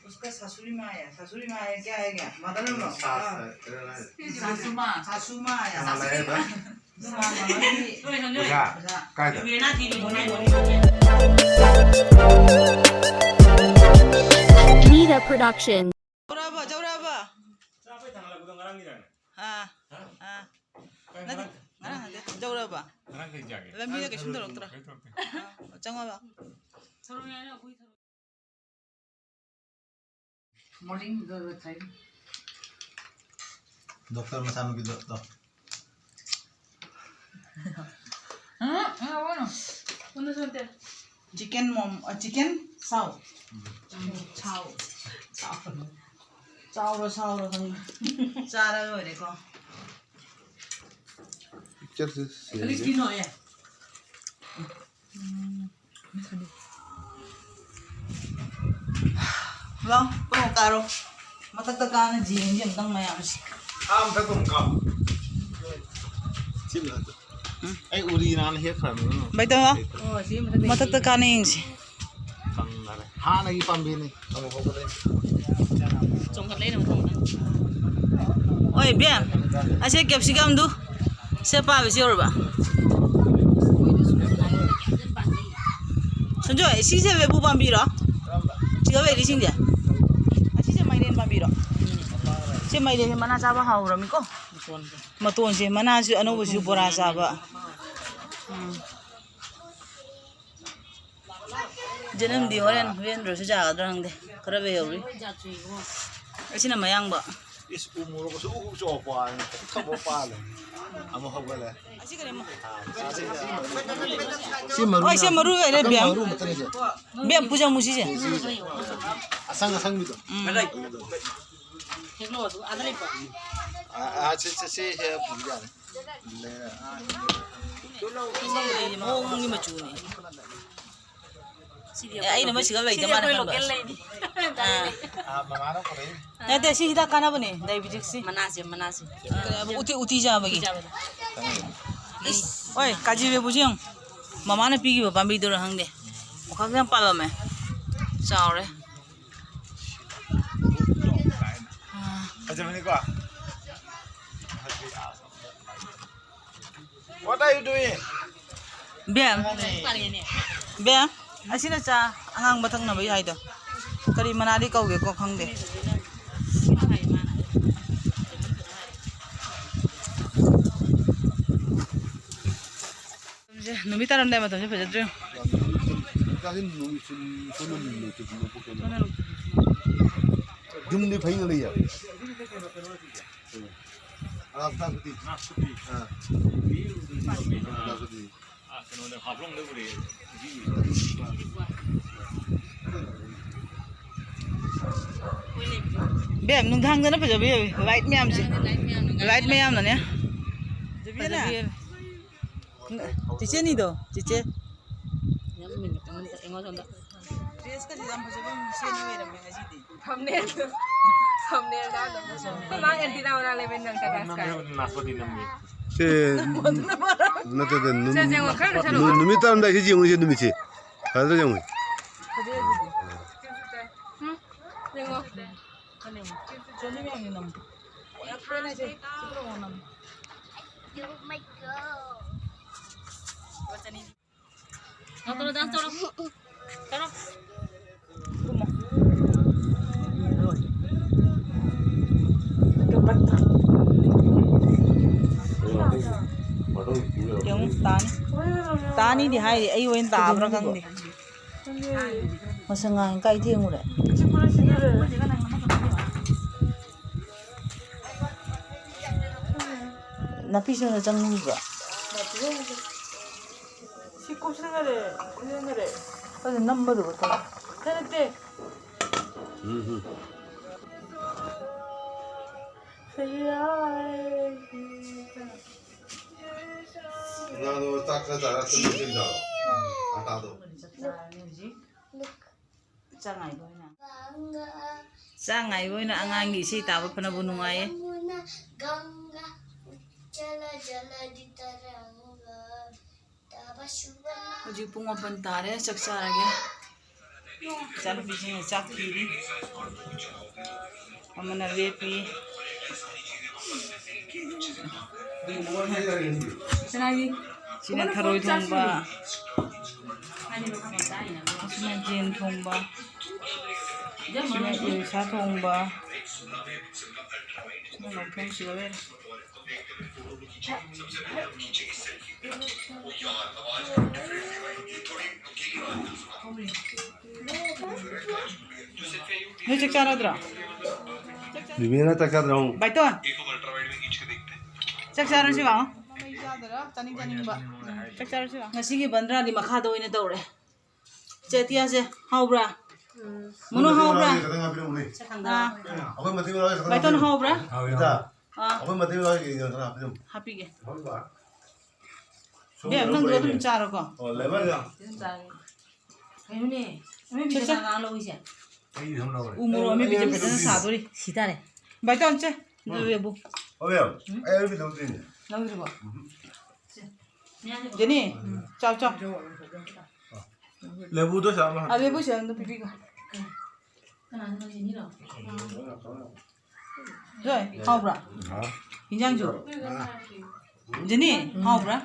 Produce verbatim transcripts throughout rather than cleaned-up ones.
उसका ससुरी माँ है। ससुरी माँ है, क्या है क्या? Mother in law. सास है, तेरा नहीं। सासू माँ। सासू माँ है। हाँ, लगे था। सासू माँ, मम्मी। पूजा, काय था? Nida Production. ꯆꯥꯎꯔꯕ, ꯆꯥꯎꯔꯕ꯫ ꯑꯥ, ꯑꯥ꯫ ꯅꯠꯇꯦ, ꯉꯔꯥꯡ ꯅꯠꯇꯦ, ꯆꯥꯎꯔꯕ꯫ ꯉꯔꯥꯡ ꯀꯩ ꯆꯥꯒꯦ? ꯂꯝꯕꯤꯗ ꯀꯩꯁꯨꯝ ꯇꯧꯔꯛꯇ꯭ꯔꯣ? ꯀꯩꯁꯨ ꯇꯧꯔꯛꯇꯦ꯫ ꯑꯥ, ꯆꯪꯉꯣꯕ꯫ Morning, the, the time. Doctor ꯃꯆꯥꯅꯨꯄꯤꯗꯣ ꯇꯧ꯫ ꯎꯝ, ꯎꯝ, ꯎꯝ꯫ ꯎꯝ, ꯅꯠꯇꯦ, ꯅꯠꯇꯦ꯫ Chicken mom, ꯑ, chicken chow꯫ ꯎꯝ꯫ ꯎꯝ, chow꯫ ꯆꯥꯎꯔꯣ, ꯆꯥꯎꯔꯣ ꯈꯪꯗꯦ꯫ ꯆꯥꯔ ꯂꯣꯏꯔꯦꯀꯣ꯫ Picture ꯁꯦ ꯁꯦꯡꯗꯦ꯫ ꯀꯔꯤ ꯀꯤꯅꯣ, ꯑꯦ? ꯎꯝ꯫ ꯂꯥꯎ, ꯄꯨꯔꯣ ꯀꯥꯔꯣ꯫ ꯃꯊꯛꯇ ꯀꯥꯅ ꯌꯦꯡꯁꯤ ꯑꯝꯇꯪ ꯃꯌꯥꯝꯁꯦ꯫ ꯑꯥ, ꯃꯊꯛꯇ ꯑꯃꯨꯛ ꯀꯥ꯫ ꯁꯤ ꯃꯊꯛꯇ꯫ ꯎꯝ꯫ ꯑꯩ ꯎꯔꯤ ꯅꯍꯥꯟ ꯍꯦꯛꯈ꯭ꯔꯕꯅꯤ꯫ ꯕꯥꯏꯇꯣꯟ, ꯂꯥꯎ꯫ ꯑꯣ, ꯁꯤ ꯃꯊꯛꯇ ꯃꯊꯛꯇ ꯀꯥꯅ ꯌꯦꯡꯁꯤ꯫ ꯀꯪꯗꯔꯦ꯫ ꯍꯥꯟꯅꯒꯤ ꯄꯥꯝꯕꯤꯅꯤ꯫ ꯆꯣꯡꯈꯠꯂꯛꯏꯅꯦ ꯃꯊꯪ ꯃꯊꯪ꯫ ꯍꯣꯏ, ꯏꯕꯦꯝ꯫ ꯑꯁꯦ capsicum ꯗꯨ꯫ ꯁꯦ ꯄꯥꯕꯁꯤ ꯌꯧꯔꯕ? ꯁꯟꯖꯣꯏ, ꯁꯤꯁꯦ ꯂꯦꯕꯨ ꯄꯥꯝꯕꯤꯔꯣ? ꯁꯤꯗ ꯂꯩꯔꯤꯁꯤꯡꯁꯦ? ꯑꯁꯤꯁꯦ ꯃꯥꯏꯔꯦꯟ ꯄꯥꯝꯕꯤꯔꯣ? ꯁꯤ ꯃꯥꯏꯔꯦꯟꯁꯦ ꯃꯅꯥ ꯆꯥꯕ ꯍꯥꯎꯔꯝꯃꯤꯀꯣ? ꯃꯇꯣꯟꯁꯦ, ꯃꯅꯥꯁꯨ ꯑꯅꯧꯕꯁꯨ ꯕꯣꯔꯥ ꯆꯥꯕ꯫ ꯎꯝ꯫ ꯖꯅꯝꯗꯤ ꯍꯣꯔꯦꯟ, ꯍꯣꯔꯦꯟꯗ꯭ꯔꯁꯨ ꯌꯥꯒꯗ꯭ꯔꯥ ꯈꯪꯗꯦ꯫ ꯈꯔ ꯂꯩꯍꯧꯔꯤ꯫ ꯑꯁꯤꯅ ꯃꯌꯥꯡꯕ꯫ ꯏꯁ, ꯎ ꯃꯣꯔꯣꯛ ꯑꯁꯨꯛ ꯆꯥꯎꯕ ꯄꯥꯜꯂꯦ, ꯄꯨꯛ ꯊꯟꯕ ꯄꯥꯜꯂꯦ꯫ ꯑꯃ ꯍꯧꯒꯠꯂꯦ꯫ ꯑꯁꯤ ꯀꯔꯤ ꯑꯃ? ꯁꯤ ꯃꯔꯨ ꯍꯣꯏ, ꯁꯤ ꯃꯔꯨ ꯑꯣꯏꯔꯦ, ꯑꯀꯪꯕ ꯕꯦꯝ꯫ ꯃꯔꯨ ꯃꯇꯟꯁꯦ꯫ ꯕꯦꯝ, ꯄꯨꯖꯃꯨ ꯁꯤꯁꯦ꯫ ꯑꯁꯪ ꯑꯁꯪꯕꯤꯗꯣ꯫ ꯎꯝ꯫ ꯑꯗꯨꯗꯣ꯫ ꯍꯦꯛꯂꯛꯑꯣ, ꯑꯗꯨ ꯑꯥꯗ ꯂꯩꯕ꯭ꯔꯣ? ꯑꯥ, ꯑꯥ, ꯁꯤ, ꯁꯤ, ꯁꯤ ꯍꯦꯛ ꯄꯨꯕ ꯌꯥꯅꯤ꯫ ꯃꯑꯣꯡꯒꯤ ꯃꯆꯨꯅꯦ꯫ ꯁꯤꯗꯤ ꯑꯦ, ꯑꯩꯅ ꯑꯩꯈꯣꯏ ꯃꯁꯤꯒ ꯂꯩꯇ ꯁꯤꯗꯤ ꯃꯥꯜꯂꯦ ꯑꯩꯈꯣꯏ ꯈꯟꯕ꯫ Local ꯂꯩꯅꯤ꯫ ꯑꯥ꯫ ꯑꯥ, ꯃꯃꯥꯅ ꯄꯨꯔꯛꯏ꯫ ꯅꯠꯇꯦ, ꯁꯤ ꯍꯤꯗꯥꯛ ꯀꯥꯟꯅꯕꯅꯦ, diabetes ꯁꯤ꯫ ꯃꯅꯥꯁꯦ, ꯃꯅꯥꯁꯦ꯫ ꯀꯔꯤ ꯍꯥꯏꯕ? ꯎꯇꯤ, ꯎꯇꯤ ꯆꯥꯕꯒꯤ꯫ ꯎꯇꯤ ꯆꯥꯕꯗ꯫ ꯏꯁ, ꯍꯣꯏ, ꯀꯥꯖꯤ ꯂꯦꯕꯨꯁꯦ ꯌꯦꯡꯉꯨ꯫ ꯃꯃꯥꯅ ꯄꯤꯈꯤꯕ ꯄꯥꯝꯕꯤꯗꯨꯔ ꯈꯪꯗꯦ꯫ ꯃꯈꯛ ꯌꯥꯝ ꯄꯥꯜꯂꯝꯃꯦ꯫ ꯆꯥꯎꯔꯦ꯫ ꯑꯥ꯫ ꯐꯖꯕꯅꯤꯀꯣ? What are you doing? ꯕꯦꯝ, ꯕꯦꯝ, ꯑꯁꯤꯅ ꯆꯥ ꯑꯉꯥꯡꯕ ꯊꯛꯅꯕꯒꯤ ꯍꯥꯏꯗꯣ꯫ ꯀꯔꯤ ꯃꯅꯥꯗꯤ ꯀꯧꯒꯦꯀꯣ ꯈꯪꯗꯦ꯫ ꯅꯨꯃꯤꯠ ꯇꯥꯔꯝꯗꯥꯏ ꯃꯇꯝꯁꯦ ꯐꯖꯗ꯭ꯔꯣ? ꯌꯨꯝꯗꯤ ꯐꯩꯅ ꯂꯩꯌꯦ꯫ ꯑꯥ, ꯅꯥꯁꯄꯇꯤ꯫ ꯑꯥ꯫ ꯅꯥꯁꯄꯇꯤ꯫ ꯕꯦꯝ, ꯅꯨꯡꯗꯥꯡꯗꯅ ꯐꯖꯕ ꯌꯥꯎꯏ, light ꯃꯌꯥꯝꯁꯦ꯫ Light ꯃꯌꯥꯝꯅꯅꯦ ꯐꯖꯕ ꯌꯥꯎꯏ꯫ ꯆꯤꯆꯦꯅꯤꯗꯣ, ꯆꯤꯆꯦ꯫ Dressꯀꯁꯦ ꯌꯥꯝ ꯐꯖꯕ ꯑꯃ ꯁꯦꯠꯅ ꯂꯩꯔꯝꯃꯦ ꯉꯁꯤꯗꯤ꯫ Thumbnail, thumbnailꯗ ꯑꯗꯨꯝ꯫ ꯑꯩꯈꯣꯏ ꯃꯥ antenna ꯃꯅꯥꯛ ꯂꯩꯕꯩ ꯅꯪ ꯇꯥꯇꯥ sky꯫ ꯁꯦ, ꯅꯠꯇꯦ, ꯅꯠꯇꯦ, ꯅꯨ-, ꯁꯦ, ꯌꯦꯡꯉꯣ, ꯈꯔ ꯁꯦ, ꯅꯨ-, ꯅꯨꯃꯤꯠ ꯇꯥꯔꯝꯗꯥꯏꯁꯤ ꯌꯦꯡꯉꯨꯁꯦ, ꯅꯨꯃꯤꯠꯁꯦ꯫ ꯐꯖꯗ꯭ꯔꯥ ꯌꯦꯡꯉꯨ꯫ ꯐꯖꯩ ꯑꯗꯨꯗꯤ꯫ ꯎꯝ, ꯌꯦꯡꯉꯣ꯫ ꯆꯣꯟꯗꯤ ꯃꯌꯥꯝꯒꯤ ꯅꯝꯃꯨ꯫ ꯌꯥꯝ ꯐꯖꯩ, ꯁꯤ ꯄꯨꯔꯛꯑꯣ ꯅꯝꯃꯨ꯫ ꯂꯨꯄꯥ ꯆꯅꯤ꯫ ꯇꯧꯔꯣ, dance ꯇꯧꯔꯣ꯫ ꯇꯧꯔꯣ꯫ ꯌꯦꯡꯉꯨ, ꯇꯥꯅꯤ꯫ ꯇꯥꯅꯤꯗꯤ ꯍꯥꯏꯔꯤ, ꯑꯩ ꯑꯣꯏꯅ ꯇꯥꯕ꯭ꯔꯥ ꯈꯪꯗꯦ꯫ ꯃꯁꯪ ꯉꯥꯡ ꯀꯥꯏ ꯊꯦꯡꯉꯨꯔꯦ? ꯅꯥꯄꯤ ꯁꯣꯡꯗ ꯆꯪꯉꯨꯕ꯭ꯔꯣ? ꯁꯤ ꯀꯨꯞꯁꯟꯈꯔꯦ, ꯀꯨꯞꯁꯟꯈꯔꯦ꯫ ꯑꯗꯨ ꯅꯝꯕꯗꯨꯕꯨ ꯇꯧ꯫ ꯅꯠꯇꯦ, ꯅꯠꯇꯦ꯫ ꯎꯝ, ꯎꯝ꯫ ꯑꯉꯥꯡꯗꯣ ꯆꯥꯛ ꯈꯔ ꯆꯥꯔ ꯇꯨꯝꯃꯨ ꯀꯩꯅꯣ꯫ ꯑꯇꯥꯗꯣ꯫ ꯆꯥꯛ ꯉꯥꯏꯕ ꯑꯣꯏꯅ꯫ ꯆꯥꯛ ꯉꯥꯏꯕ ꯑꯣꯏꯅ ꯑꯉꯥꯡꯒꯤ ꯏꯁꯩ ꯇꯥꯕ ꯐꯅꯕꯨ ꯅꯨꯡꯉꯥꯏꯌꯦ꯫ ꯍꯧꯖꯤꯛ ꯄꯨꯡ ꯃꯥꯄꯟ ꯇꯥꯔꯦ, ꯆꯥꯛ ꯆꯥꯔꯒꯦ꯫ ꯏꯆꯥꯅꯨꯄꯤꯁꯤꯡꯅ ꯆꯥꯛ ꯊꯤꯔꯤ꯫ ꯑꯃꯅ ꯂꯦꯞꯄꯤ꯫ ꯁꯤꯅ ꯊꯔꯣꯏ ꯊꯣꯡꯕ꯫ ꯑꯁꯤꯅ ꯌꯦꯟ ꯊꯣꯡꯕ꯫ ꯑꯁꯤꯅ ꯏꯂꯤꯁꯥ ꯊꯣꯡꯕ꯫ ꯑꯁꯤꯅ ꯂꯧꯊꯣꯡ ꯁꯤꯒ ꯂꯩꯔꯦ꯫ ꯅꯣꯏ ꯆꯥꯛ ꯆꯥꯔꯗ꯭ꯔꯣ? ꯕꯤꯕꯦꯅ ꯆꯥꯛ ꯆꯥꯗ꯭ꯔꯣ? ꯕꯥꯏꯇꯣꯟ, ꯆꯥꯛ ꯆꯥꯔꯁꯤ ꯂꯥꯛꯑꯣ꯫ ꯃꯩ ꯆꯥꯗꯔ ꯆꯥꯅꯤꯡ ꯆꯥꯅꯤꯡꯕ꯫ ꯆꯥꯛ ꯆꯥꯔꯁꯤ ꯂꯥꯛꯑꯣ꯫ ꯉꯁꯤꯒꯤ ꯕꯟꯗ꯭ꯔꯥꯗꯤ ꯃꯈꯥꯗ ꯑꯣꯏꯅ ꯇꯧꯔꯦ꯫ ꯆꯦ ꯑꯇꯤꯌꯥꯁꯦ ꯍꯥꯎꯕ꯭ꯔꯥ? ꯃꯣꯅꯣ ꯍꯥꯎꯕ꯭ꯔꯥ? ꯈꯤꯇꯪ ꯍꯥꯞꯄꯤꯔꯝꯃꯨꯅꯦ꯫ ꯑꯥ꯫ ꯑꯩꯈꯣꯏ ꯃꯇꯦꯛ ꯃꯔꯥꯡ ꯈꯤꯇꯪ ꯕꯥꯏꯇꯣꯟ ꯍꯥꯞꯄꯤꯔꯝꯃꯨ꯫ ꯍꯥꯎꯕ꯭ꯔꯥ? ꯏꯇꯥ, ꯑꯥ꯫ ꯑꯩꯈꯣꯏ ꯃꯇꯦꯛ ꯃꯔꯥꯡ ꯈꯤꯇꯪ ꯍꯥꯞꯄꯤꯔꯝꯃꯨ꯫ ꯍꯥꯄꯤꯒꯦ꯫ ꯍꯣꯏ ꯕꯥ꯫ ꯕꯦꯝ, ꯅꯪꯁꯨ ꯑꯗꯨꯝ ꯆꯥꯔꯣꯀꯣ꯫ ꯑꯣ, ꯂꯦꯃꯟ꯫ ꯀꯩꯅꯣꯅꯦ, ꯑꯃꯦꯠꯄꯤꯁꯦ ꯆꯦ, ꯆꯦ꯫ ꯀꯅꯥ ꯀꯅꯥ ꯂꯧꯏꯁꯦ? ꯑꯩ ꯏꯊꯟ ꯂꯧꯔꯦ꯫ ꯎ ꯃꯣꯔꯣꯛ ꯑꯃꯦꯠꯄꯤꯁꯦ ꯑꯩ ꯐꯖꯅ ꯁꯥꯗꯣꯔꯤ꯫ ꯁꯤ ꯇꯥꯔꯦ꯫ ꯕꯥꯏꯇꯣꯟ, ꯆꯦ꯫ ꯎꯝ꯫ ꯂꯧꯋꯦꯕꯨ꯫ ꯍꯣꯏ ꯕꯦꯝ, ꯎꯝ꯫ ꯑꯩ ꯑꯃꯦꯠꯄꯤ ꯂꯧꯗ꯭ꯔꯤꯅꯦ꯫ ꯂꯧꯗ꯭ꯔꯤꯕꯣ? ꯎꯝ꯫ ꯁꯦ꯫ ꯖꯦꯅꯤ, ꯎꯝ꯫ ꯆꯥꯎ, ꯆꯥꯎ꯫ ꯂꯦꯕꯨꯗꯣ ꯆꯥꯕ꯫ ꯑ, ꯂꯦꯕꯨ ꯁꯦ ꯑꯝꯇ ꯄꯤꯕꯤꯒꯣ꯫ ꯀꯅꯥꯅꯣ, ꯖꯦꯅꯤꯔꯣ? ꯖꯣꯏ, ꯍꯥꯎꯕ꯭ꯔꯥ? ꯍꯥꯎ꯫ ꯏꯟꯖꯥꯡꯁꯨ? ꯑꯥ꯫ ꯖꯦꯅꯤ, ꯍꯥꯎꯕ꯭ꯔꯥ?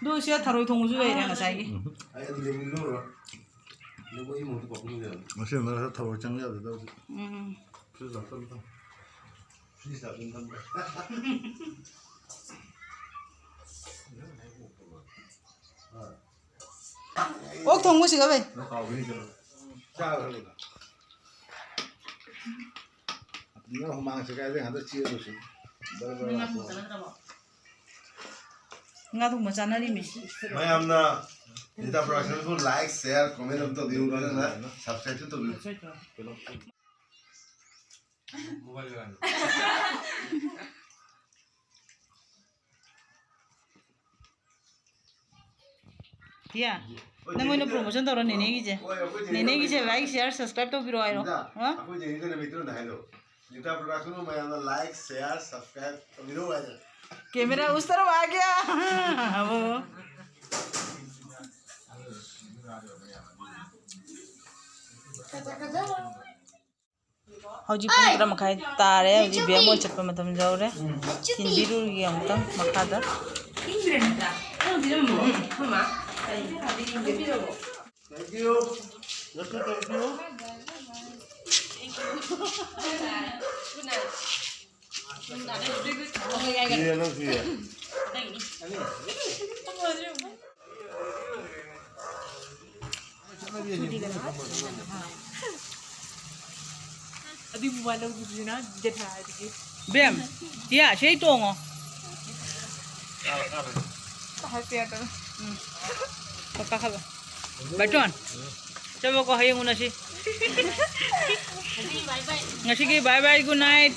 ꯑꯗꯨ ꯁꯤꯗ ꯊꯔꯣꯏ ꯊꯣꯡꯕꯁꯨ ꯂꯩꯔꯦ ꯉꯁꯥꯏꯒꯤ꯫ ꯎꯝ꯫ ꯉꯁꯤ ꯃꯔꯛꯇ ꯊꯔꯣꯏ ꯆꯪ ꯌꯥꯗꯗꯧꯁꯤ꯫ ꯎꯝ꯫ ꯐ꯭ꯔꯤꯖ ꯍꯥꯞꯆꯜꯂꯨ ꯊꯝꯃꯨ꯫ ꯐ꯭ꯔꯤꯖ ꯍꯥꯞꯆꯜꯂꯨ ꯊꯝꯃꯨ꯫ ꯑꯣꯛ ꯊꯣꯡꯕꯁꯤꯒ ꯚꯥꯏ꯫ ꯅꯪ ꯍꯨꯃꯥꯡꯁꯦ ꯀꯥꯏꯗꯩ ꯍꯟꯗꯛ ꯆꯦꯜꯂꯨꯁꯤ꯫ ꯕꯔ ꯕꯔ ꯂꯥꯛꯄ꯫ ꯉꯥ ꯊꯣꯡꯕ ꯆꯥꯅꯔꯤꯃꯤ꯫ ꯃꯌꯥꯝꯅ ꯔꯤꯇꯥ ꯄ꯭ꯔꯣꯗꯛꯁꯟꯕꯨ like, share, comment ꯑꯃ ꯇꯧꯕꯤꯌꯨ, ꯂꯣꯏꯅꯅ subscribe ꯁꯨ ꯇꯧꯕꯤꯌꯨ꯫ ꯄꯤꯌꯥ, ꯅꯪ ꯑꯣꯏꯅ promotion ꯇꯧꯔꯣ ꯅꯦꯅꯦꯒꯤꯁꯦ꯫ ꯅꯦꯅꯦꯒꯤꯁꯦ like, share, subscribe ꯇꯧꯕꯤꯔꯣ ꯍꯥꯏꯔꯣ꯫ ꯍꯥ? ꯑꯩꯈꯣꯏ ꯅꯦꯅꯦꯗ ꯅꯨꯃꯤꯠꯇꯨꯗ ꯍꯥꯏꯗꯣ꯫ ꯔꯤꯇꯥ ꯄ꯭ꯔꯣꯗꯛꯁꯟꯕꯨ ꯃꯌꯥꯝꯅ like, share, subscribe ꯇꯧꯕꯤꯔꯣ ꯍꯥꯏꯗꯣ꯫ Camera उस तरफ आ गया। वो। ꯍꯧꯖꯤꯛ ꯄꯨꯡ ꯇꯔꯥ ꯃꯈꯥꯏ ꯇꯥꯔꯦ꯫ ꯍꯧꯖꯤꯛ ꯕꯦꯝ ꯍꯣꯏ ꯆꯠꯄ ꯃꯇꯝ ꯌꯧꯔꯦ꯫ ꯊꯤꯟꯕꯤꯔꯨꯔꯒꯦ ꯑꯃꯨꯛꯇꯪ ꯃꯈꯥꯗ꯫ ꯏꯪꯗ꯭ꯔꯦ ꯅꯠꯇ꯭ꯔꯥ? ꯅꯪ ꯄꯤꯔꯝꯃꯣ꯫ ꯃꯃꯥ, ꯀꯩ ꯏꯪꯗ꯭ꯔꯦ? ꯄꯤꯔꯝꯃꯣ꯫ Thank you. Just thank you. ꯁꯤꯔꯦ ꯅꯪ ꯁꯤꯔꯦ꯫ ꯑꯗꯨꯏ ꯃꯣꯕꯥꯏꯜ ꯂꯧꯗꯣꯏꯁꯤꯅ ꯖꯦꯊꯥꯗꯒꯤ꯫ ꯕꯦꯝ, ꯇꯤꯌꯥ, ꯁꯤ ꯑꯩ ꯇꯣꯡꯉꯣ꯫ ꯍꯥꯏꯄ ꯌꯥꯗꯕ꯫ ꯎꯝ꯫ ꯀꯣ ꯀꯥꯈꯠꯂꯣ꯫ ꯕꯥꯏꯇꯣꯟ꯫ ꯆꯠꯂꯣꯀꯣ, ꯍꯌꯦꯡ ꯎꯅꯁꯤ꯫ ꯉꯁꯤꯒꯤ bye bye, good night꯫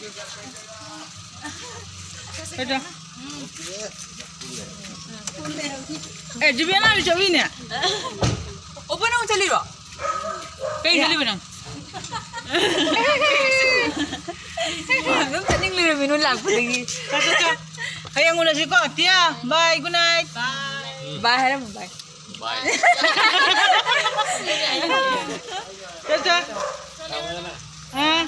ꯀꯩꯗ? ꯑꯦ, ꯖꯤꯕꯦꯅꯥꯁꯨ ꯆꯠꯂꯤꯅꯦ꯫ ꯑꯣꯄꯟ ꯑꯃꯨꯛ ꯆꯠꯂꯤꯔꯣ? ꯀꯩ ꯆꯠꯂꯤꯕ ꯅꯪ? ꯑꯗꯨꯝ ꯆꯠꯅꯤꯡ ꯂꯩꯔꯝꯃꯤꯅꯣ ꯂꯥꯛꯄꯗꯒꯤ꯫ ꯆꯠ, ꯆꯠ, ꯆꯠ꯫ ꯍꯌꯦꯡ ꯎꯅꯁꯤꯀꯣ꯫ ꯇꯤꯌꯥ, bye, good night꯫ Bye ꯍꯥꯏꯔꯝꯃꯨ, bye꯫ ꯆꯠ, ꯆꯠ꯫ ꯑꯥ꯫